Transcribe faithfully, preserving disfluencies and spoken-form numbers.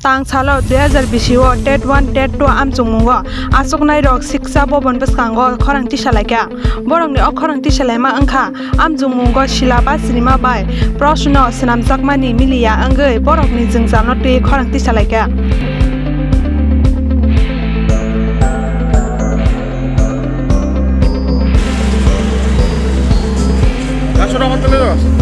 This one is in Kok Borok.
Tang salo dui hazar bisi o TET one, TET two amchukmungo achuknairok Shiksha Bhavan bwskango khorang tisalaikha. Borokni o khorang tisalaima wngkha amchukmungo syllabus rima bai proshno swnamjakmani miliya wngwi borokni jwngjalno twi khorang tisalaikha. Aswk rok tonglaio.